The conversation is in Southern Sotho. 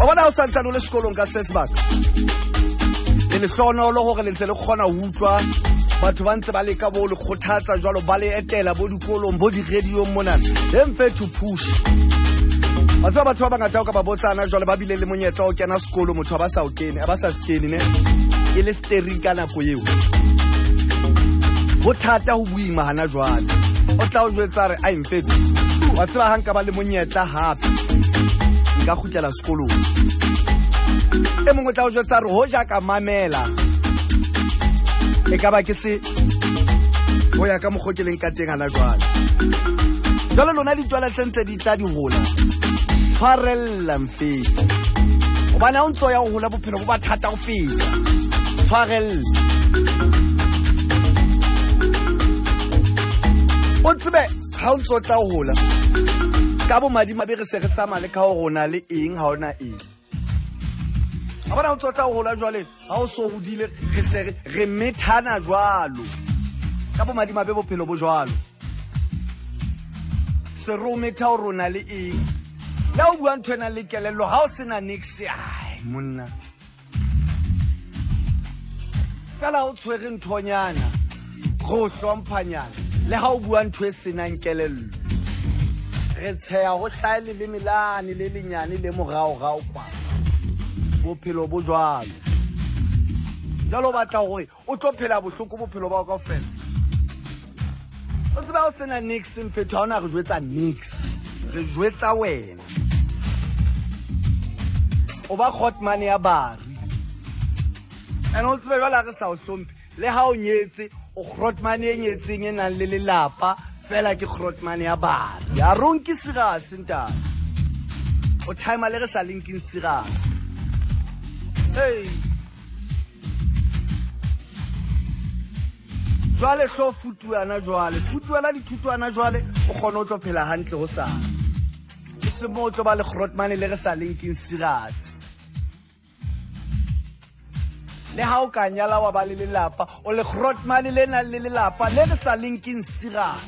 Wa bona ha o santsane o le sekolong ka se sebaka, le lehlohonolo hore le ntse le kgona ho utlwa batho ba ntse ba leka bo le kgothatsa jwalo, ba le etela bo dikolong, bo di-radiong mona. Emfe to push. Wa tseba batho ba bangata o ka ba botsana jwale ba bile le monyetla wa ho kena sekolo, motho a ba sa o kene, a ba sa se kene ne. E le stering ka nako eo. Ho thata ho boima hana jwale. O tla o jwetsa re, ai mfethu, wa tseba ha nka ba le monyetla hape, nka kgutlela sekolong. E mongwe o tla o jwetsa re hoja ka mamela, e ka ba ke se ho ya ka mokgwa ke leng ka teng hana jwale. Jwale lona ditwala tse ntse di tla di hola, tshwarella mfethu, hobane ha o ntso ya ho hola bophelo bo ba thata ho feta. Tshwarella. O tsebe ha o ntso tla ho hola, ka bomadimabe re se re tsamaya le ka ho rona le eng ha ona eng. Ha bona o ntso tla ho hola jwale, ha o so hodile re se re methana jwalo. Ka bomadimabe bophelo bo jwalo. Se re o metha ho rona le eng. Le ha o bua ntho e nang le kelello, ha o sena niks, ai, monna. Fela ha o tshwere nthonyana, re o hlomphanyana, le ha o bua ntho e senang kelello. Re tsheha ho hlahe leleme lane le lenyane le moraorao kwa. Bophelo bo jwalo. Jwale o batla hore o tlo phela bohloko bophelo ba hao kaofela. O tseba ha o sena niks mfethu, ha ona re jwetsa niks. Re jwetsa wena. O ba grootman ya bari. And o tsebe jwale ha re sa o hlomphe, le ha o nyetse, o grootman e nyetseng e nang le lelapa, fela ke grootman ya bari. Ha re o nke serious, ntate. O timer le re sa le nkeng serious. Hey. Jwale hlo futuana jwale, futuana dithutwana jwale, o kgone ho tlo phela hantle ho sa. E se moo o tlo ba le grootman le re sa le nkeng serious. Le ha o ka nyala wa ba le lelapa, o le grootman le nang le lelapa le re sa le nkeng serious.